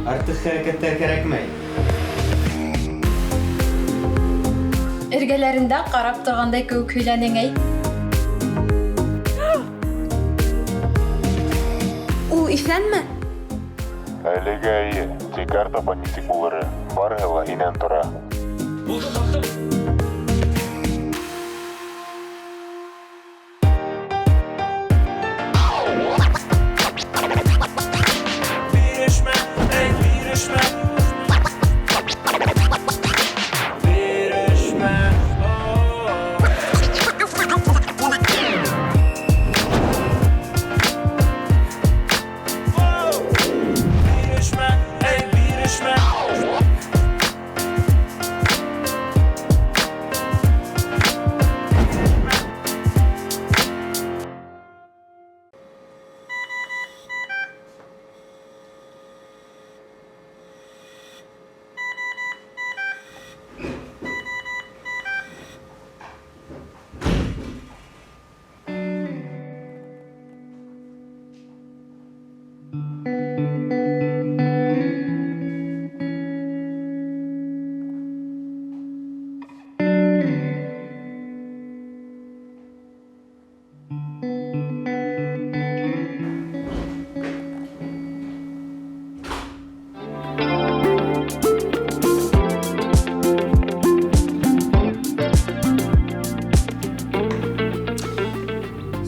Артыҡ хәрәкәттәр кәрәкмәй. Эргәләрендә ҡарап торғандай кеүек һөйләнең, әй. Ул иҫәнме? Әлегә эйе, тик артабан нисек булыры, барыһы ла һинән тора. Булды, таптым. Бирешмә, эй, бирешмә. Бирешмә. Бирешмә, эй, бирешмә.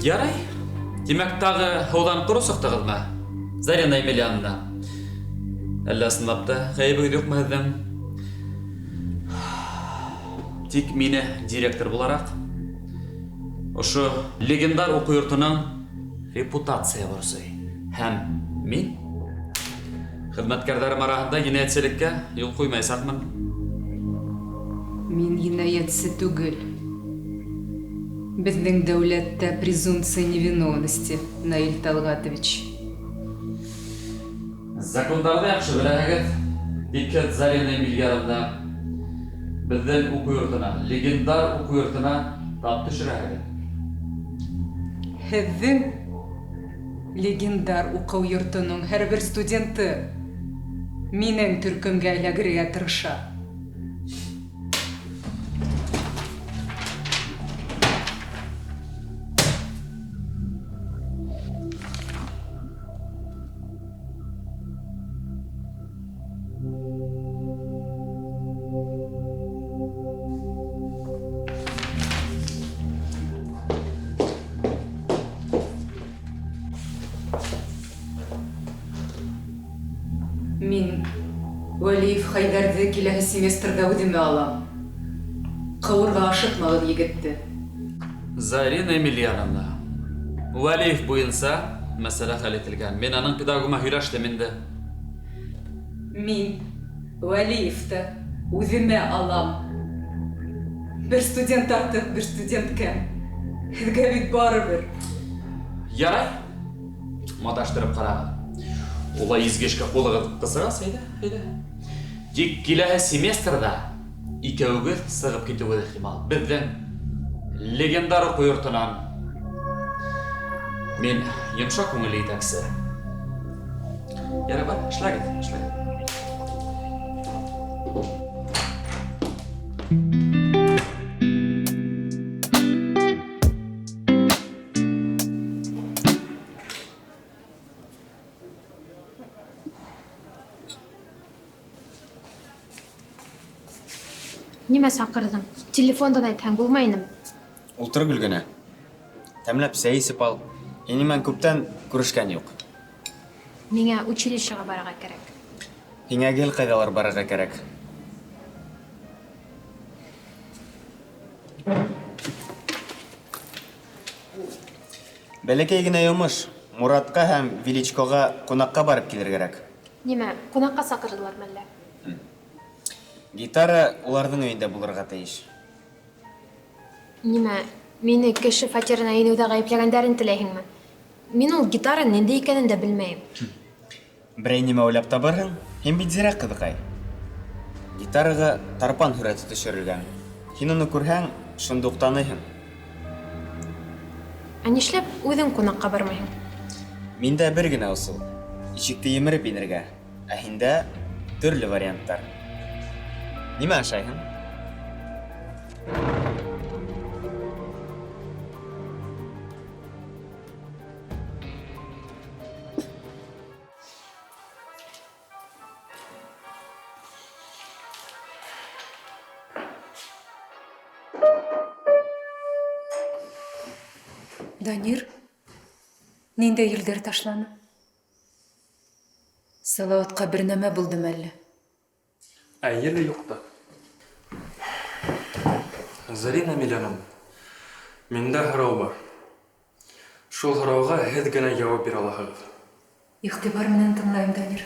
Ярай. Тимәк, тағы һыуҙан ҡоро сыҡтығыҙмы? Зарина Емельяновна. Әллә ысынлап та ғәйебегеҙ юҡмы һеҙҙең? Тик мине директор булараҡ ошо легендар уҡыу йортоноң репутация борсой. Һәм мин хеҙмәткәрҙәрем араһында енәйәтселеккә юл ҡуймаясаҡмын. Мин енәйәтсе түгел. Беҙҙең дәүләттә презумпция невиновности, Наил Талгатович. Закондарҙы яҡшы беләһегеҙ. Тик һеҙ, Зарина Емельяновна, беҙҙең уҡыу йортона, легендар уҡыу йортона тап төшөрәһегеҙ. Һеҙҙең легендар уҡыу йортоноң һәр бер студенты минең төркөмгә эләгергә тырыша. Мин Вәлиев Хәйҙәрҙе киләһе семестрҙа үҙемә алам. Ҡыуырға ашыҡмағыҙ егетте. Зарина Емельяновна, Вәлиев буйынса мәсьәлә хәл ителгән. Мин аның педагогыма һөйләштем инде. Мин Вәлиевты үҙемә алам. Бер студент артыҡ, бер студент кәм. Һеҙгә бит барыбер. Ярай. Маташтырып ҡарағыҙ. Улай изге эшкә ҡулығыҙ ҡысығас, әйҙә, әйҙә. Тик киләһе семестрҙа икәүегеҙ сығып китеүегеҙ ихтимал. Беҙҙең легендар уҡыу йортонан. Мин йомшаҡ күңелле етәксе. Ярай, бар, эшләгеҙ, эшләгеҙ. Нимә саҡырҙың? Телефондан әйтһәң булмай инеме? Ултыр, Гөлгенә. Тәмләп сәй эсеп ал. Һинең менән күптән күрешкән юҡ. Миңә училищеға барырға кәрәк. Һиңә гел ҡайҙалыр барырға кәрәк. Бәләкәй генә йомош. Муратҡа һәм Величкоға ҡунаҡҡа барып килер кәрәк. Нимә, ҡунаҡҡа саҡырҙылармы әллә? Гитара уларҙың өйөндә булырға тейеш. Нимә, мине кеше фатирына инеүҙә ғәйепләгәндәрен теләйһеңме? Мин ул гитара ниндәй икәнен дә белмәйем. Берәй нимә уйлап табырһың, һин бит зирәк ҡыҙыҡай. Гитараға тарпан һүрәте төшөрөлгән. Һин уны күрһәң, шундуҡ таныйһың. Ә нишләп үҙең ҡунаҡҡа бармайһың? Миндә бер генә ысул. Ишекте емереп инергә. Ә һиндә төрлө варианттар. Нимә ашайһың? Данир, ниндәй елдәр ташланы? Салауатҡа бер нәмә булдымы әллә? Ә еле юҡ та. Зарина Емельяновна, миндә һорау бар. Шул һорауға һеҙ генә яуап бирә алаһығыҙ. Иғтибар менән тыңлайым, Данир.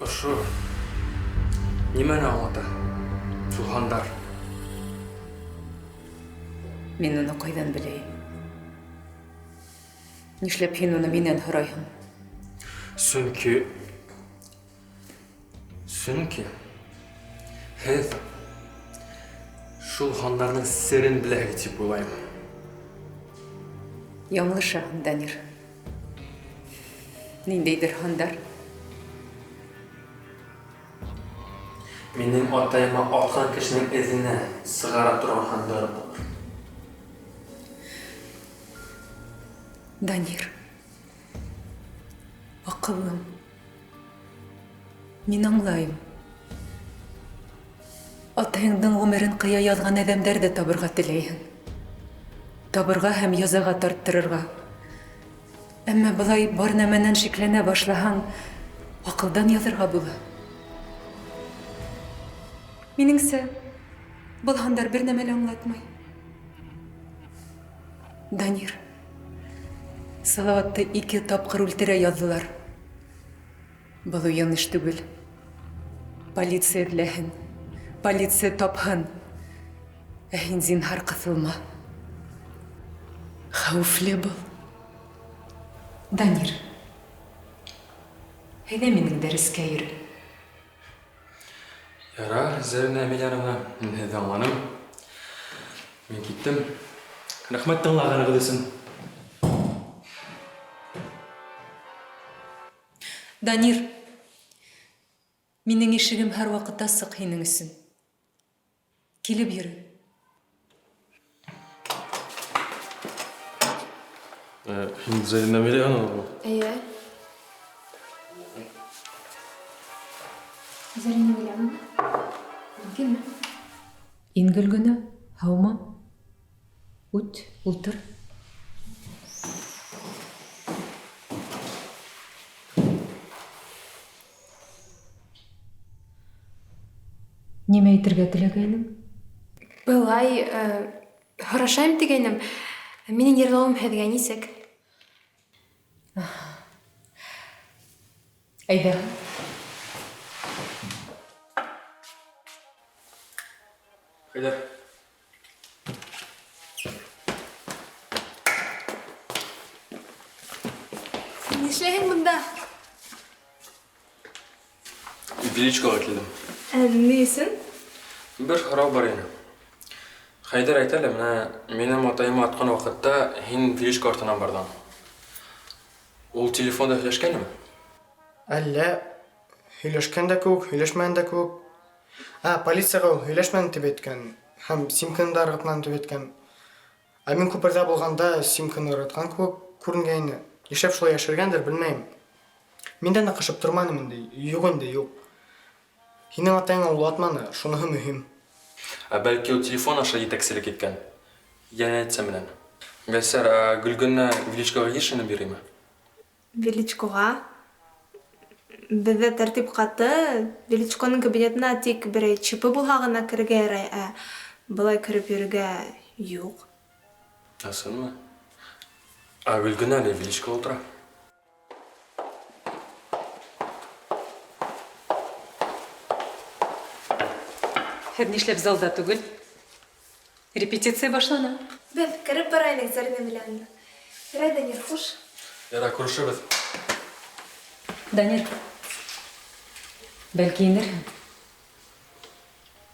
Ошо нимәне аңлата? Шул һандар. Мин уны ҡайҙан беләйем? Нишләп һин уны минән һорайһың? Сөнки һеҙ шул һандарҙың серен беләһегеҙ тип уйлайым. Яңылышаһың, Данир. Ниндәйҙер һандар. Минең атайыма атҡан кешенең эҙенә сығара торған һандар булыр. Данир, аҡыллым, мин аңлайым. Атайыңдың ғүмерен ҡыя яҙған әҙәмдәрҙе табырға теләйһең. Табырға һәм язаға тарттырырға. Әммә былай бар нәмәнән шикләнә башлаһаң, аҡылдан яҙырға була. Минеңсә, был һандар бер нәмә лә аңлатмай. Данир, Салауатты 2 тапҡыр үлтерә яҙҙылар. Был уйын эш түгел. Полиция эҙләһен, полиция тапһын. Ә һин зинһар ҡыҫылма. Хәүефле был. Данир, әйҙә минең дәрескә йөрө. Ярар, Зарина Емельяновна, мин һеҙҙе аңланым. Мин киттем. Рәхмәт тыңлағанығыҙ өсөн. Данир, минең ишегем һәр ваҡыт асыҡ һинең өсөн. Килеп йөрө. Һин Зарина Емельяновна? Эйе. Зарина Емельяновна, мөмкинме? Ин, Гөлгөнә, һаумы? Үт, ултыр. Нимә әйтергә теләгәйнең? Былай, һорашайым тигәйнем. Минең йырлауым һеҙгә нисек? Әйҙә. Хәйҙәр. Нишләйһең бында? Величкоға килдем. Ә, ни өсөн? Бер һорау бар ине. Хәйҙәр әйтә әле, менә минең атайыма атҡан ваҡытта һин Величко артынан барҙың. Ул телефонда һөйләшкәнме? Әллә һөйләшкән дә кеүек, һөйләшмәгән дә кеүек. Ә, полицияға ул һөйләшмәне тип әйткән һәм симканы да ырғытманы тип әйткән. Ә мин күперҙә булғанда симканы ырғытҡан кеүек күренгәйне. Нишләп шулай йәшергәндер, белмәйем. Мин дә ныҡышып торманым инде, юҡ инде, юҡ. Һинең атайыңа ул атманы, шуныһы мөһим. Ә бәлки ул телефон аша етәкселек иткән. Йәнә менән. Гәлсәр, ә Гөлгөнә Величкоға йыш инеп йөрөймө? Величкоға? Беҙҙә тәртип ҡаты. Величконың кабинетына тик берәй чипы булһа ғына керергә ярай, ә былай кереп йөрөргә юҡ. Ысынмы? Ә Гөлгөнә әле Величко ултыра. Һеҙ нишләп залда түгел? Репетиция башлана. Беҙ кереп барайыҡ, Зарина Емельяновна. Ярай, Данир, хуш. Ярай, күрешәбеҙ. Данир, бәлки инерһең?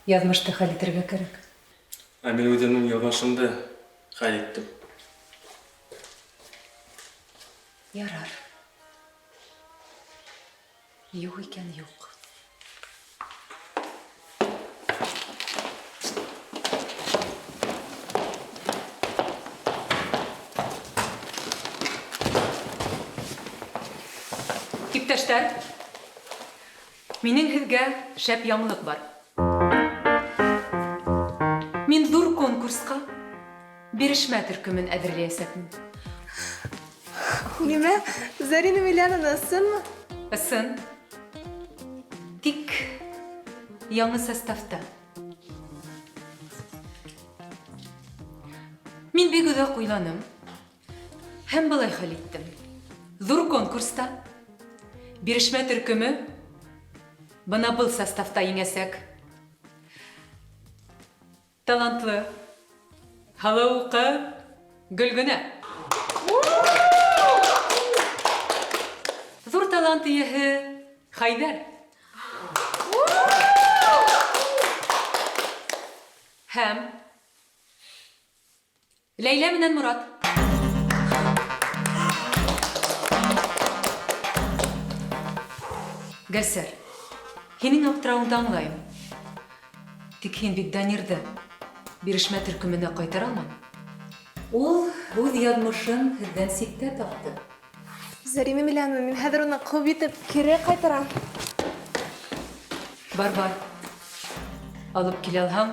Яҙмышты хәл итергә кәрәк. Ә мин үҙемдең яҙмышымды хәл иттем. Ярар. Юҡ икән, юҡ. Иптәштәр, минең һеҙгә шәп яңылыҡ бар. Мин ҙур конкурсҡа бирешмә төркөмөн әҙерләйәсәкмен. Нимә? Зарина Емельяновна, ысынмы? Ысын. Тик яңы составта. Мин бик оҙаҡ уйланым һәм былай хәл иттем. Ҙур конкурста бирешмә төркөмө бына был составта еңәсәк. Талантлы, һылыу ҡыҙ Гөлгөнә. Ҙур талант эйәһе Хәйҙәр. Һәм Ләйлә менән Морат. Гөлсәр, һинең аптырауыңды аңлайым. Тик һин бит Данирҙы бирешмә төркөмөнә ҡайтара алманың. Ул үҙ яҙмышын һеҙҙән ситтә тапты. Зарина Емельяновна, мин хәҙер уны ҡыуып етеп кире ҡайтарам. Бар, бар. Алып килә алһаң.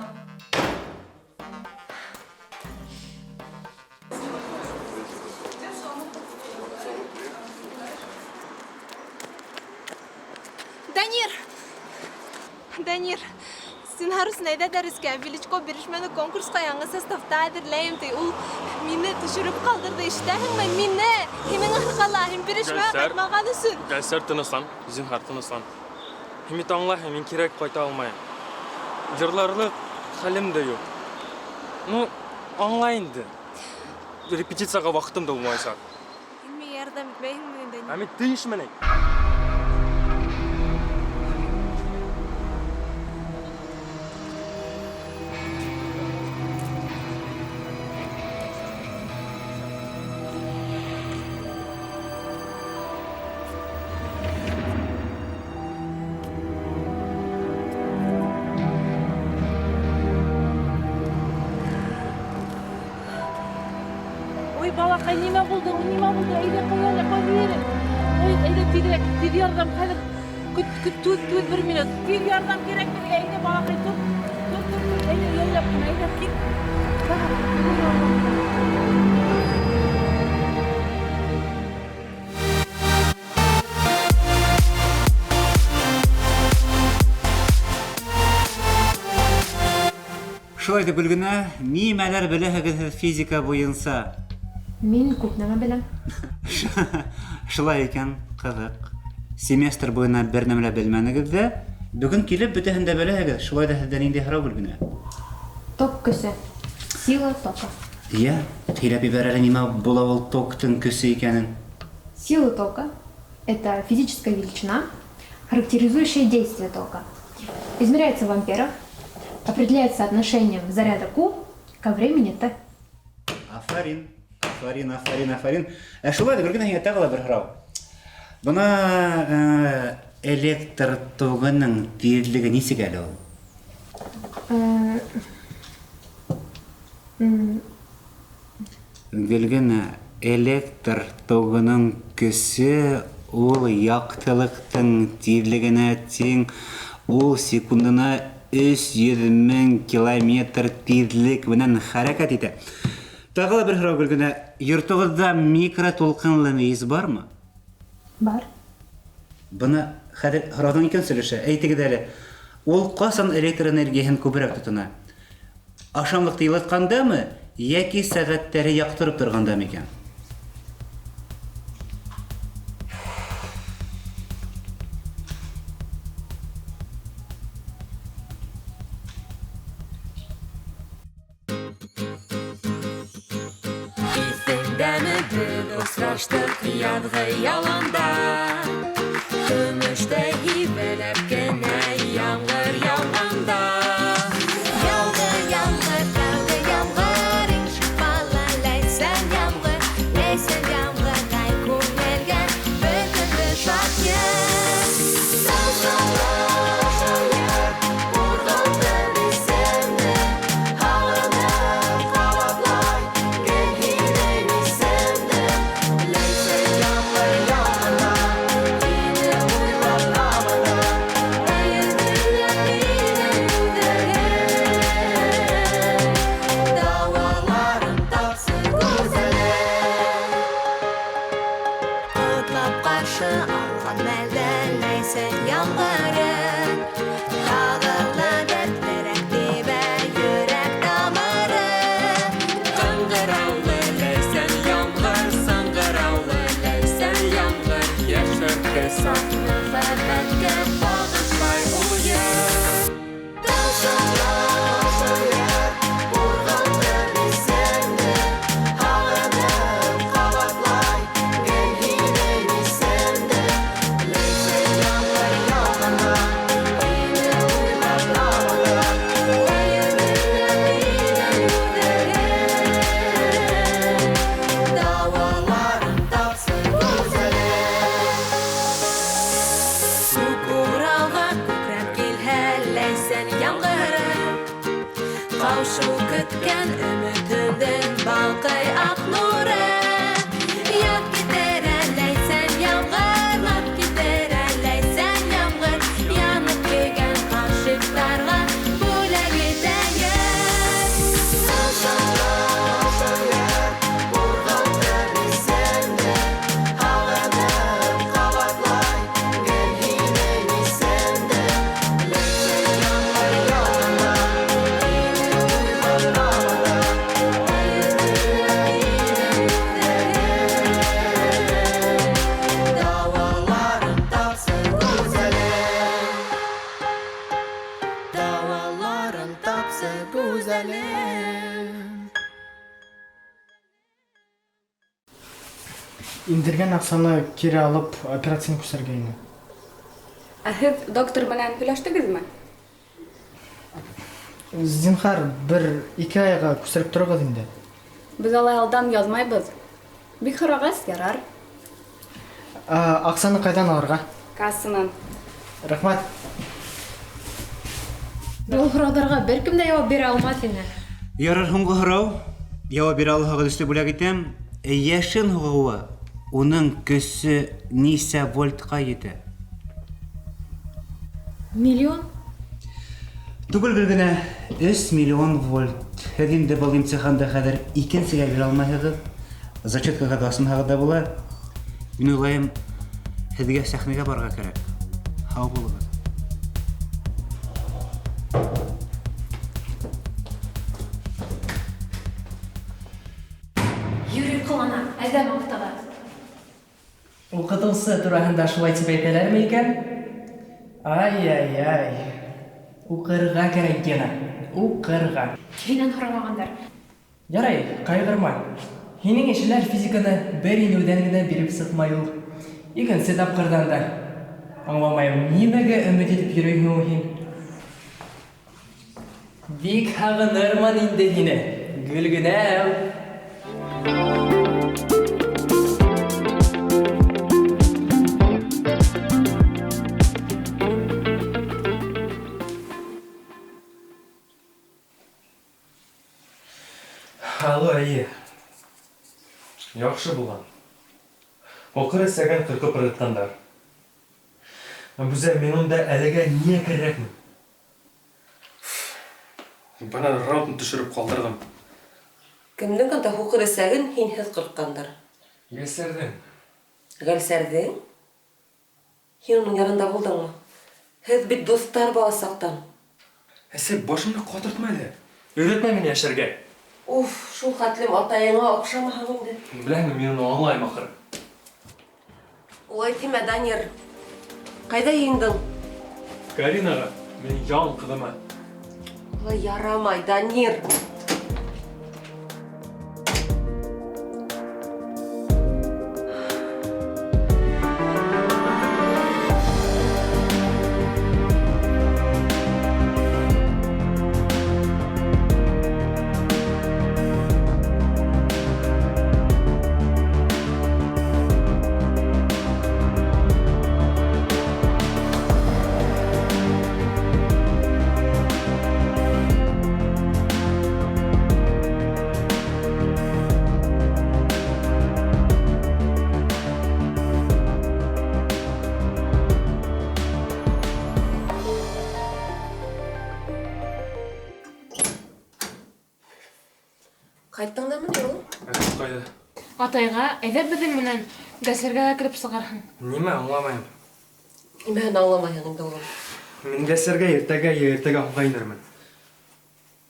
Данир! Данир, зинһар өсөн әйҙә дәрескә. Величко бирешмәне конкурсҡа яңы составта әҙерләйем ти. Ул мине төшөрөп ҡалдырҙы, ишетәһеңме? Мине! Һинең арҡала, һин бирешмәгә Гөлсәр. ҡайтмаған өсөн. Гөлсәр, тыныслан. Зинһар, тыныслан. Һин бит аңлайһың, мин кирәк ҡайта алмайым. Йырларлыҡ хәлем дә юҡ. Ну, аңла инде. Репетицияға ваҡытым да булмаясаҡ. Һин миңә ярҙам итмәйһеңме ни, Данир? Ә мин тейешмен ни? Ой, балаҡай, нимә булды? Нимә булды? Әйҙә, ҡуй әле, ҡуй бир. Ой, әйҙә, тиҙерәк, тиҙ ярҙам хәҙер. Көт, көт, түҙ, түҙ бер минут. Тиҙ ярҙам кәрәк беҙгә. Әйҙә, балаҡай, тор. Тор, тор, тор. Әйҙә, яйлап ҡына, әйҙә, кит. Шулай итеп, Гөлгенә, нимәләр беләһегеҙ һеҙ физика буйынса? Мин күп нәмә беләм. Шулай икән, ҡыҙыҡ. Семестр буйына бер нәмә лә белмәнегеҙ ҙә, бөгөн килеп бөтәһен дә беләһегеҙ. Шулай ҙа һеҙҙә ниндәй һорау, Гөлгенә? Ток көсө. Сила тока. Йә, һөйләп ебәр әле, нимә була ул токтың көсө икәнен? Сила тока — это физическая величина, характеризующая действие тока. Измеряется в амперах, определяется отношением заряда Q ко времени Т. Афарин, афарин, афарин, афарин. Ә шулай да Гөлгенә, һиңә тағы ла бер һорау. Бына электр тогының тиҙлеге нисек әле ул? Гөлгенә, электр тогының көсө ул яҡтылыҡтың тиҙлегенә тиң, ул секундына өс йөҙ мең километр тиҙлек менән хәрәкәт итә. Тағы ла бер һорау, Гөлгенә, йортоғоҙҙа микротулҡынлы мейес бармы? Бар. Бына хәҙер һорауҙың икенсе өлөшө. Әйтегеҙ әле, ул ҡасан электр энергияһын күберәк тотона? Ашамлыҡты йылытҡандамы йәки сәғәттәре яҡтырып торғандамы икән? Иҫеңдәме беҙ осраштыҡ яҙғы яланда? Көмөштәй һибеләп кенә ямғыр яуғанда. Яуҙы ямғыр, тәүге ямғыр, иң шифалы ләйсән ямғыр, ләйсән ямғырҙай күңел Индергән аҡсаны кире алып, операцияны күсерергә ине. Ә һеҙ доктор менән һөйләштегеҙме? Зинһар, бер-ике айға күсереп тороғоҙ инде. Беҙ алай алдан яҙмайбыҙ. Бик һорағас, ярар. Аҡсаны ҡайҙан алырға? Кассанан. Рәхмәт. Был һорауҙарға бер кем дә яуап бирә алмаҫ ине. Ярар, һуңғы һорау. Яуап бирә алһағыҙ, өслө бүләк итәм. Йәшен һуғыуы, уның көсө нисә вольтҡа етә? Миллион? Түгел бер генә, өс миллион вольт. Һеҙ инде был имтиханды хәҙер икенсегә бирә алмайһығыҙ. Зачеткаға да асынһағыҙ ҙа була. Мин уйлайым, һеҙгә сәхнәгә барырға кәрәк. Һау булығыҙ. Йөрөй ҡылана, әҙәм аҡтығы. Уҡытыусы тураһында шулай тип әйтәләрме икән? Ай-яй-яй. Уҡырға кәрәк, Гена. Уҡырға. Һинән һорамағандар. Ярай, ҡайғырма. Һинең ишеләр физиканы бер инеүҙән генә биреп сыҡмай ул. Икенсе тапҡырҙан да. Аңламайым, нимәгә өмөт итеп йөрөйһөң ул һин? Бик һағынырмын инде һине, Гөлгенәм. Алло, эйе. Яҡшы булған. Һуҡыр эсәген ҡырҡып ырғытҡандар. Әбүзәр, мин унда әлегә ниңә кәрәкмен? Бына раундны төшөрөп ҡалдырҙым. Кемдең унда һуҡыр эсәген һинһеҙ ҡырҡҡандар? Гәлсәрҙең. Гәлсәрҙең? Һин уның янында булдыңмы? Һеҙ бит дуҫтар бала саҡтан. Әсәй, башымды ҡатыртма әле. Өйрәтмә мине йәшәргә. Уф, шул хәтлем атайыңа оҡшамаһаң инде. Беләһеңме, мин уны аңлайым ахыры. Улай тимә, Данир. Ҡайҙа йыйындың? Каринаға, минең ян ҡыҙыма. Улай ярамай, Данир. Ҡайттың дамы ни ул? Ҡайҙа? Атайға, әйҙә беҙҙең менән гәсәргә лә кереп сығарһың. Нимә аңламайым? Нимәһен аңламайһың инде, улым? Мин гәсәргә иртәгә йә иртәгә һуңға инермен.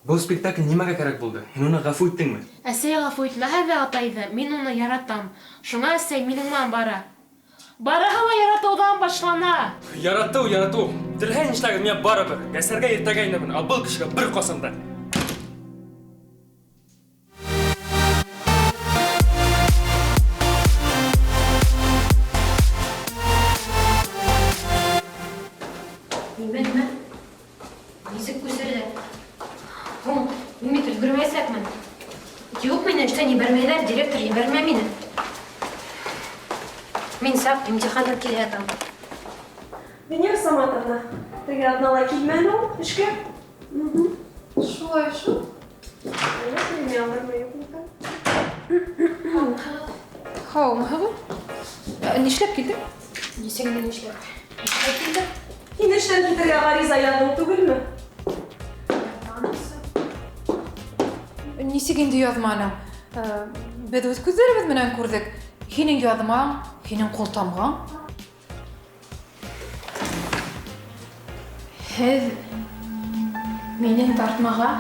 Был спектакль нимәгә кәрәк булды? Һин уны ғәфү иттеңме? Әсәй ғәфү итмәһә ҙә атайҙы, мин уны яратам. Шуңа әсәй минең менән бара. Барыһы ла яратыуҙан башлана. Яратыу, яратыу. Теләһәң нишләгеҙ, миңә барыбер. Гәсәргә иртәгә инермен, ә был кешегә бер ҡасан да. Нимә, нимә? Нисек күсерҙе? Һуң, мин бит өлгөрмәйәсәкмен. Юҡ, мине эштән ебәрмәйҙәр, директор ебәрмәй мине. Мин саҡ имтихандан килә ятам. Венера Саматовна, теге аҙнала килмәне ул эшкә? Шулай шул. Һаумыһығыҙ? Нишләп килдең? Нисек инде нишләп? Нишләп килдең? Һин эштән китергә ғариза яҙҙың түгелме? Нисек инде яҙманың? Беҙ үҙ күҙҙәребеҙ менән күрҙек. Һинең яҙмаң, һинең ҡултамғаң. Һеҙ минең тартмаға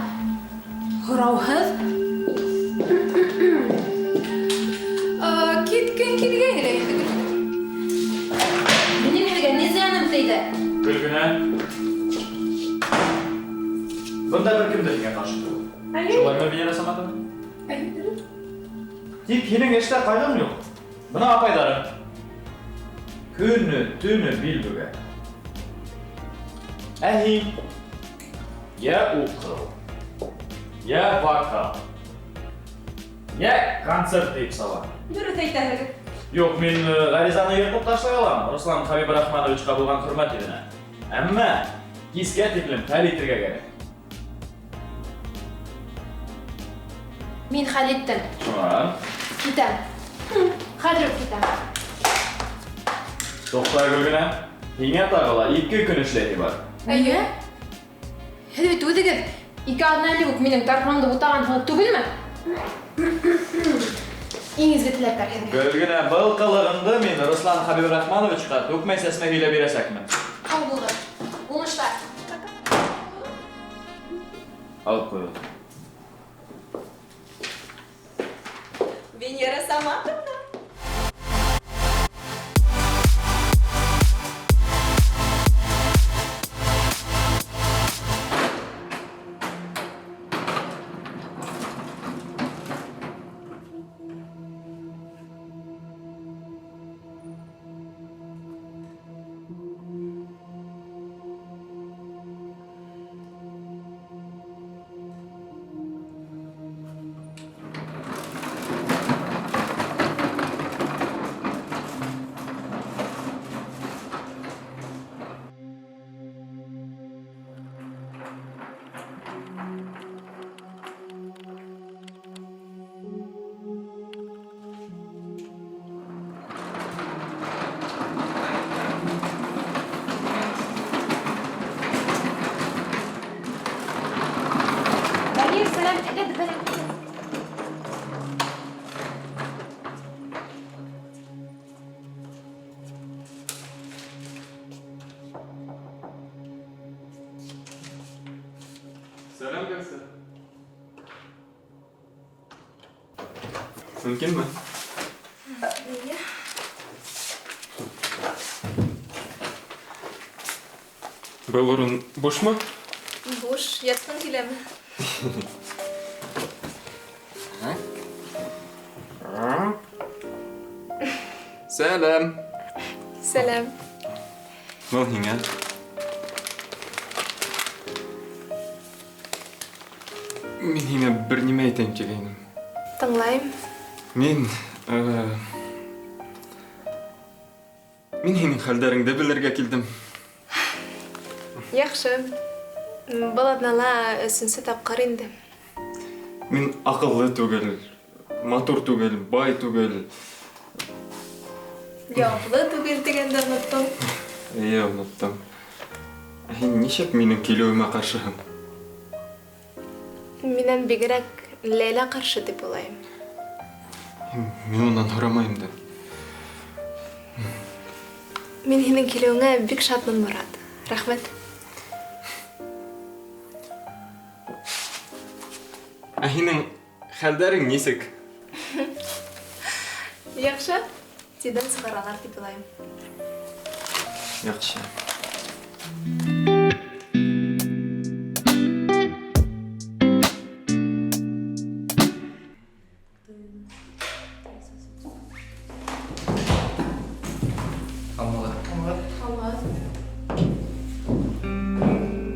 һорауһыҙ? Киткән килгәйне лә инде, Гөлгенә. Минең һеҙгә ни зыяным тейҙе? Гөлгенә. Бында бер кем дә һиңә ҡаршы түгел. Әйе. Шулаймы, Венера Саматовна? Әйе. Тик һинең эштә ҡайғың юҡ. Бына апайҙарың. Көнө, төнө бил бөгә. Ә һин? Йә уҡыу, йә вокал, йә концерт тиеп саба. Дөрөҫ әйтәһегеҙ. Юҡ, мин ғаризаны йыртып ташлай алам, Руслан Хабибрахмановичҡа булған хөрмәт йөҙөнә. Әммә кискә тиклем хәл итергә кәрәк. Мин хәл иттем. Шунан? Китәм. Хәҙер үк китәм. Туҡта, Гөлгенә. Һиңә тағы ла ике көн эшләйһе бар. Әйе. Һеҙ бит үҙегеҙ ике аҙна элек үк минең тартмамды бутағанһығыҙ түгелме? Иң изге теләктәр һеҙгә. Гөлгенә, был ҡылығыңды мин Руслан Хабибрахмановичҡа түкмәй-сәсмәй һөйләп бирәсәкмен. Һау булығыҙ. Уңыштар. Алып ҡуйығыҙ. Венера Саматовна. Дамир, сәләм, әйҙә беҙҙең. Сәләм, Гөлсә. Мөмкинме? Эйе. Был урын бушмы? Буш, ятҡың киләме? Сәләм. Сәләм. Был һиңә. Мин һиңә бер нимә әйтәйем тигәйнем. Тыңлайым. Мин һинең хәлдәреңде белергә килдем. Яҡшы. Был аҙнала өсөнсө тапҡыр инде. Мин аҡыллы түгел, матур түгел, бай түгел. Яуаплы түгел тигәнде оноттоң. Эйе, оноттом. Ә һин нисек минең килеүемә ҡаршыһың? Минән бигерәк Ләйлә ҡаршы тип уйлайым. Мин унан һорамайым да. Мин һинең килеүеңә бик шатмын, Морат. Рәхмәт. Ә һинең хәлдәрең нисек? Яҡшы. Тиҙҙән сығаралар тип уйлайым. Яҡшы.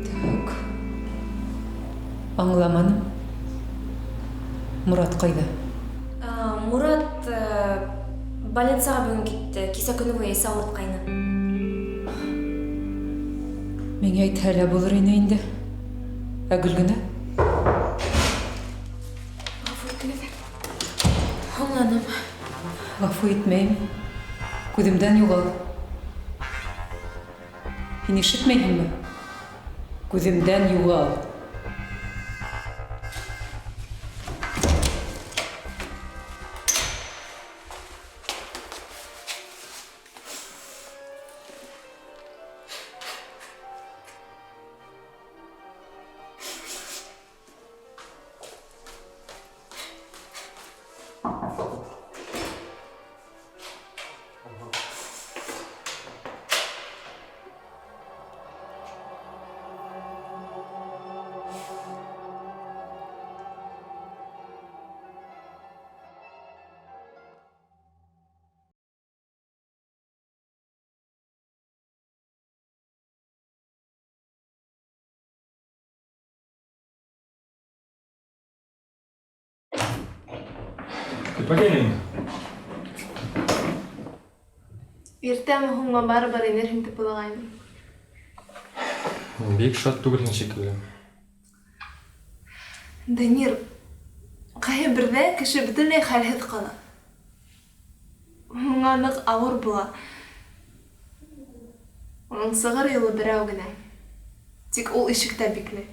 Так. Аңламаным. Мурат ҡайҙа? Мурат больницаға бөгөн китте. Кисә көнө буйы эсе ауыртҡайны. Миңә әйтһә лә булыр ине инде. Ә Гөлгенә? Ғәфү итегеҙ. Аңланым. Ғәфү итмәйем. Күҙемдән юғал. Һин ишетмәйһеңме? Күҙемдән юғал. Көтмәгәйнең инде. Иртәме һуңмы барыбер инерһең дип уйлағайным. Бик шат түгелһең шикелле. Данир, ҡайһы берҙә кеше бөтөнләй хәлһеҙ ҡала. Уңа ныҡ ауыр була. Уның сығыр юлы берәү генә. Тик ул ишек тә бикле.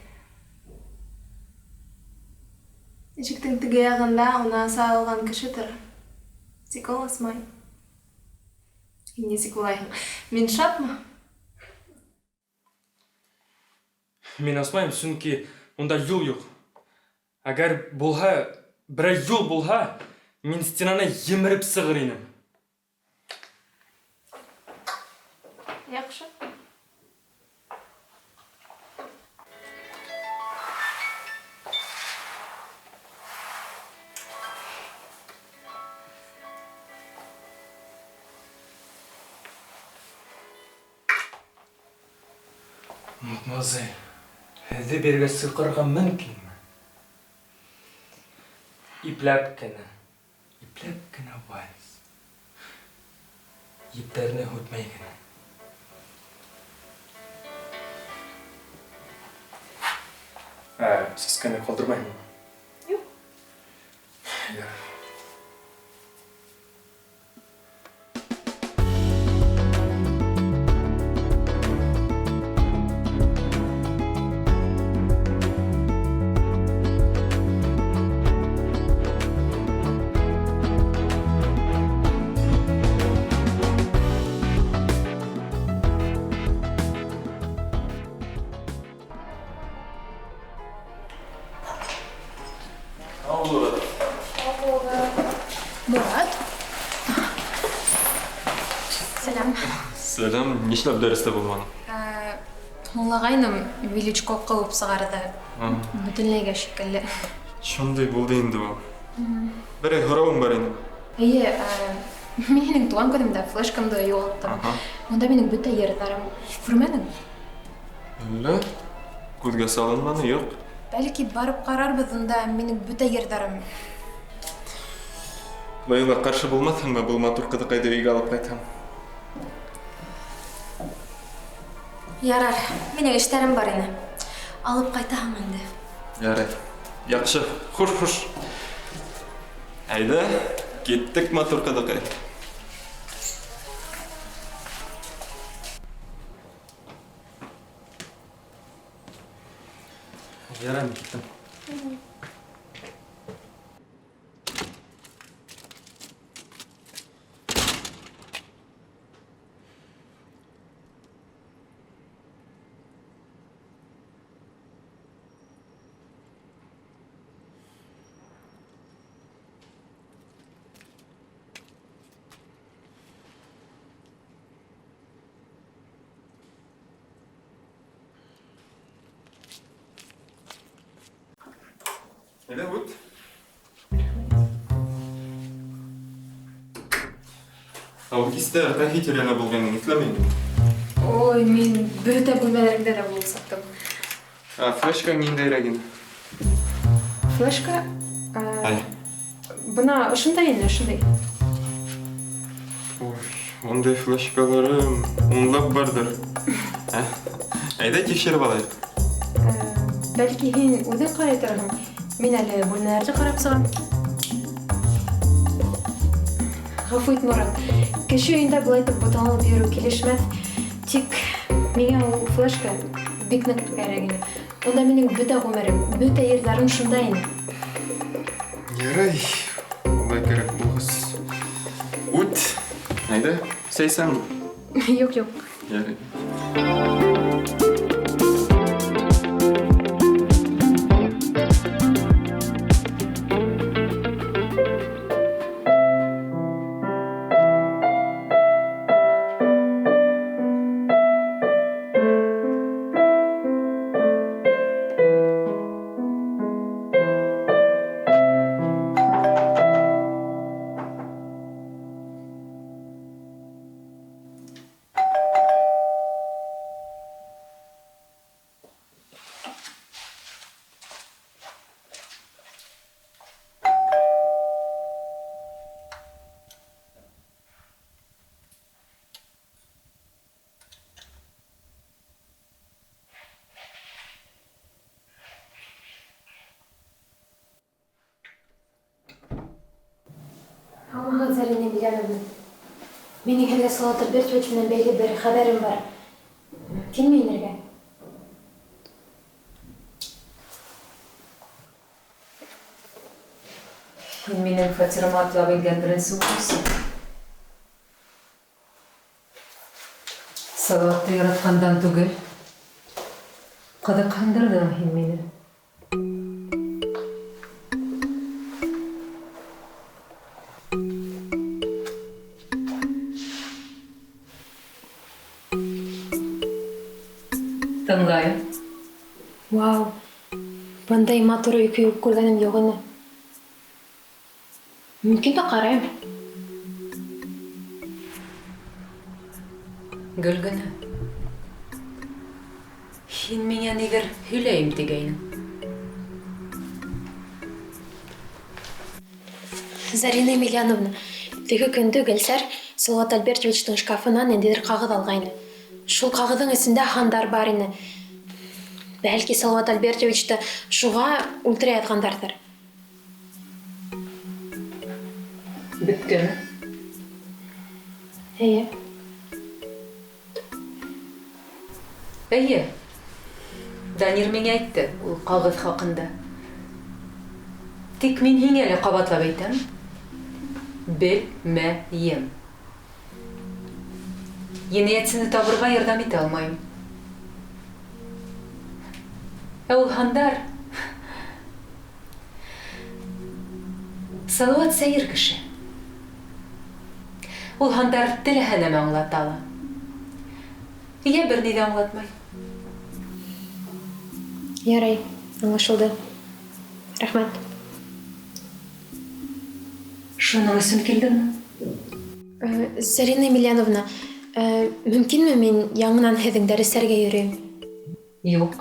Ишектең теге яғында уны аса алған кеше тора. Тик ул асмай. Һин нисек уйлайһың? Мин шатмы? Мин асмайым, сөнки унда юл юҡ. Әгәр булһа, берәр юл булһа, мин стенаны емереп сығыр инем. Яҡшы. Мадемуазель, һеҙҙе бирегә сыҡырға мөмкинме? Ипләп кенә, ипләп кенә вальс. Ептәрне һүтмәй генә. Ә, сәскәне ҡалдырмайһыңмы? Юҡ. Ярар. Мурат? Сәләм. Сәләм, нишләп дәрестә булманың? Һуңлағайным, Величко ҡыуып сығарҙы. Бөтөнләйгә шикелле. Шундай булды инде ул. Берәй һорауым бар ине. Эйе, мин һинең тыуған көнөмдә флешкамды юғалттым. Унда минең бөтә йырҙарым. Күрмәнең? Әллә? Күҙгә салынманы, юҡ. Бәлки барып ҡарарбыҙ, унда минең бөтә йырҙарым. Лейла, ҡаршы булмаҫһыңмы был матур ҡыҙыҡайҙы өйгә алып ҡайтһам? Ярар, минең эштәрем бар ине. Алып ҡайтаһың инде. Ярай. Яҡшы, хуш, хуш. Әйҙә, киттек, матур ҡыҙыҡай. Ярай, мин киттем. Әйҙә, үт. Ә ул кистә ҡайһы тирәлә булғанын иҫләмәйем. Ой, мин бөтә бүлмәләреңдә лә булып сыҡтым. Ә флешкаң ниндәйерәк ине? Флешка? Ай. Бына ошондай ине, ошондай. Ой, ундай флешкаларым унлап барҙыр. Ә? Әйҙә тикшереп алайыҡ. Бәлки һин үҙең ҡарай торорһоң. Мин әле бүлмәләрҙе ҡарап сығам. Ғәфү ит, Мурат. Кеше өйөндә былай итеп буталып йөрөү килешмәҫ. Тик миңә ул флешка бик ныҡ кәрәк ине. Унда минең бөтә ғүмерем, бөтә йырҙарым шунда ине. Ярай, улай кәрәк булғас. Үт. Әйҙә, сәй эсәңме? Юҡ, юҡ. Ярай. Һаумыһығыҙ, Зарина Емельяновна. Минең һеҙгә Салават Альбертович менән бәйле бер хәбәрем бар. Мөмкинме инергә? Һин минең фатирыма атлап ингән беренсе уҡыусы. Салаватты яратҡандан түгел, ҡыҙыҡһындырҙың һин мине. Тыңлайым. Вау, бындай матур өй күргәнем юҡ ине. Мөмкинме ҡарайым? Гөлгөнә, һин миңә ниҙер һөйләйем тигәйнең. Зарина Емельяновна, теге көндө Гөлсәр Салават Альбертовичтың шкафынан ниндәйҙер ҡағыҙ алғайны. Шул ҡағыҙҙың эсендә һандар бар ине. Бәлки Салават Альбертовичты шуға үлтерә яҙғандарҙыр. Бөттөмө? Эйе. Эйе. Данир миңә әйтте ул ҡағыҙ хаҡында. Тик мин һиңә лә ҡабатлап әйтәм. Белмәйем. Енәйәтсене табырға ярҙам итә алмайым. Ә ул һандар... Салават сәйер кеше. Ул һандар теләһә нәмә аңлата ала. Йә бер ни ҙә аңлатмай. Ярай, аңлашылды. Рәхмәт. Шуның өсөн килдеңме? Зарина Емельяновна, мөмкинме мин яңынан һеҙҙең дәрестәргә йөрөйөм? Юҡ.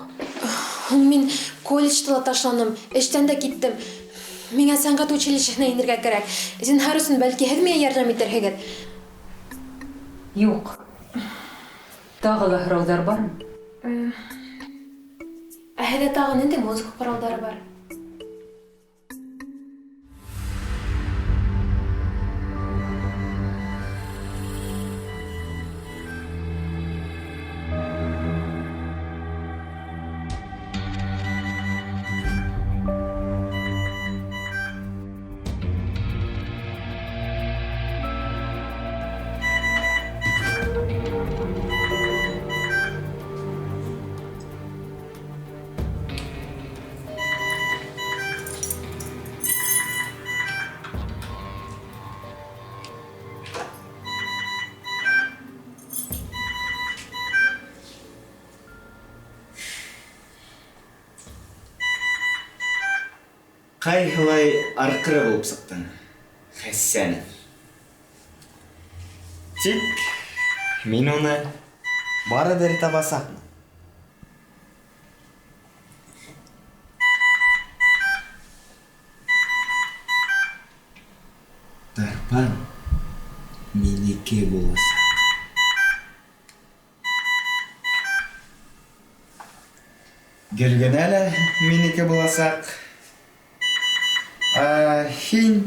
Һуң мин колледжды ла ташланым, эштән дә киттем. Миңә сәнғәт училищеһына инергә кәрәк. Зинһар өсөн, бәлки һеҙ миңә ярҙам итерһегеҙ? Юҡ. Тағы ла һорауҙар бармы? Ә һеҙҙә тағы ниндәй музыка ҡоралдары бар? Ҡайһылай арҡыры булып сыҡтың, Хәсәнов. Тик мин уны барыбер табасаҡмын. Тарпан минеке буласаҡ. Гөлгенә лә минеке буласаҡ. Ә һин